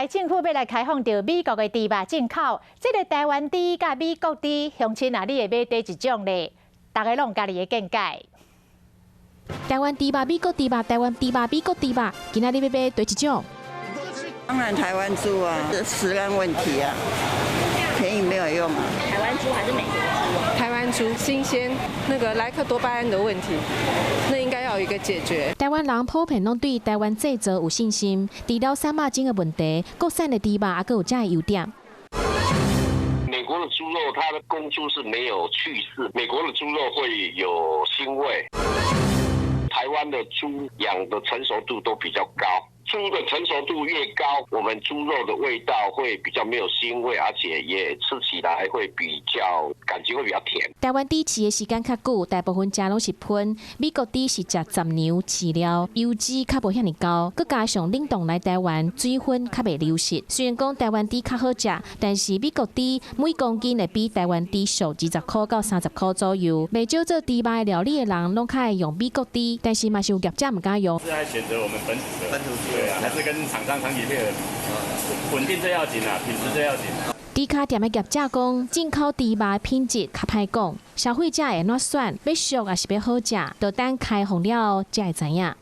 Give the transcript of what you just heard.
來政府欲來開放著美國的豬肉進口，這个台灣豬佮美國豬，鄉親啊，你會買佗一種咧？逐家攏有家己的見解。台灣豬肉、美國豬肉、台灣豬肉、美國豬肉，今仔日欲買佗一種？當然台灣豬啊，這食安問題啊，便宜沒有用啊。台灣豬還是美國豬？台灣豬新鮮，那個萊克多巴胺的問題，那應該要有一個解決。台灣人普遍攏對台灣製造有信心，除了瘦肉精的問題，國產的豬肉猶閣有遮的優點。美國的豬肉，它的公豬是沒有去勢，美國的豬肉會有腥味。台灣的豬養的成熟度都比較高，豬的成熟度越高，我們豬肉的味道會比較沒有腥味，而且也吃起來會比較感覺會比較甜。台灣豬飼的時間較久，大部分食攏是噴；美國豬是食雜糧飼料，油脂較無遐爾高，閣加上冷凍來台灣，水分較袂流失。雖然講台灣豬較好食，但是美國豬每公斤會比台灣豬俗20塊到30塊左右。袂少做豬肉料理的人攏較愛用美國豬，但是嘛是有業者毋敢用。是愛選擇我們本土的，本土豬，對啊，還是跟廠商長期配合，穩定最要緊啊，品質最要緊。豬跤店的業者講，進口豬肉品質較歹講，消費者會按怎選，欲俗抑是欲好食，就等開放了後才會知影。